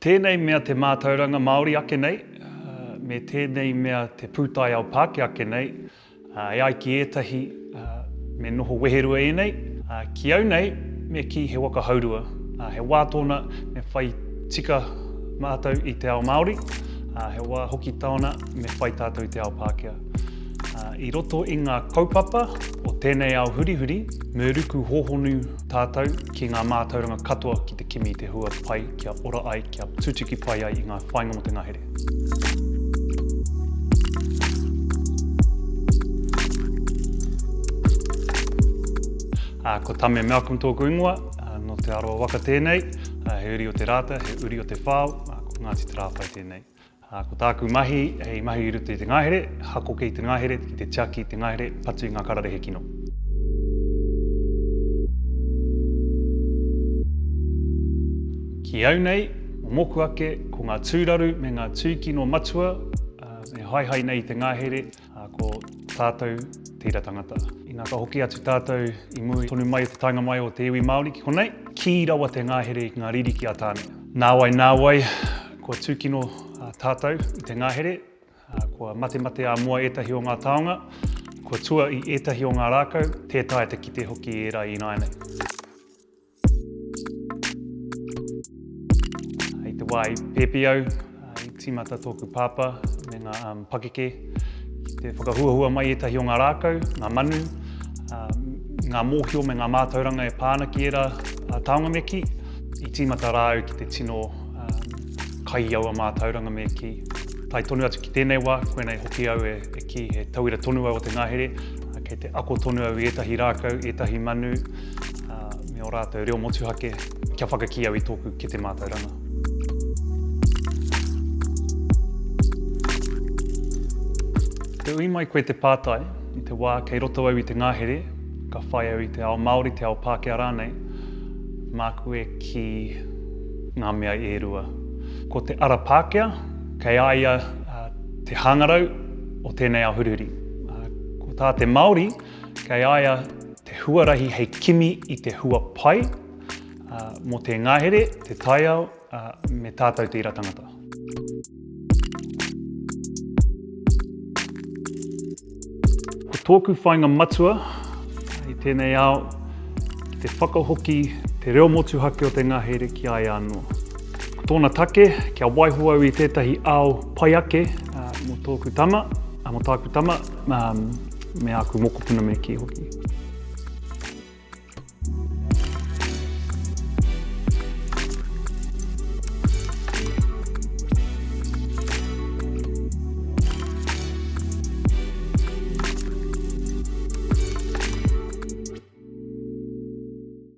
tēnei mea te mātauranga Māori ake nei, me tēnei mea te pūtaiao Pākehā ake nei, e ai ki ētahi me noho weherua ēnei, ki au nei me kī he waka hourua. He wā tōna me whai tika mātou i te ao Māori, he wā hoki tōna me whai tātou i te ao Pākehā. I roto i ngā kaupapa o tēnei ao hurihuri, me ruku hōhonu tātou ki ngā mātauranga katoa ki te kimi i te hua pai kia ora ai, kia tutuki pai ai i ngā whāinga mō te ngahere. Ko Tame Malcolm tōku ingoa, nō Te Arawa waka tēnei, he uri o Te Rāta, he uri o Te Whao, ko Ngāti Te Rāwhai tēnei. Ko tāku mahi, he mahi i roto i te ngahere, hakoke i te ngahere, ki te tiaki i te ngahere, patu i ngā kararehe kino. Ki au nei, mōku ake, ko ngā tūraru me ngā tūkino matua e haehae nei i te ngahere, ko tātou te ira tangata. Inā ka hoki atu tātou i muri tonu mai o te taenga mai o te iwi Māori ki konei, kī rawa te ngahere i ngā ririki a Tāne. Nāwai, nāwai, kua tūkino tātou i te ngahere, kua matemate ā-moa ētahi o ngā taonga, kua tua i ētahi o ngā rākau, tē taea te kite hoki i ērā ināianei. I te wā i pēpi au, i tīmata tōku pāpā me ngā pakeke ki te whakahuahua mai ētahi o ngā rākau, ngā manu, ngā mōhio me ngā mātauranga e pā ana ki ērā taonga me kī. I tīmata rā au ki te tino kai i aua mātauranga me kī. Tae tonu atu ki tēnei wā, koinei hoki au e kī he tauira tonu au o te ngahere, kei te ako tonu au i ētahi rākau, ētahi manu, me ō rātou reo motuhake, kia whakakī au i tōku kete mātauranga. Te ui mai koe te pātai, i te wā kei roto au i te ngahere, ka whai au i te ao Māori, te ao Pākehā rānei, māku e kī ngā mea e rua. Ko te ara Pākehā, kei a ia te hangarau o tēnei ao hurihuri. Ko tā te Māori, kei a ia te huarahi hei kimi i te hua pai mō te ngahere, te taiao, me tātou te ira tangata. Ko tōku whāinga matua i tēnei ao, ki te whakahoki te reo motuhake o te ngahere ki a ia anō. Ko tōna take, kia waiho au i tētahi ao pai ake mō tōku tama, mō tāku tama, me āku mokopuna me kī hoki.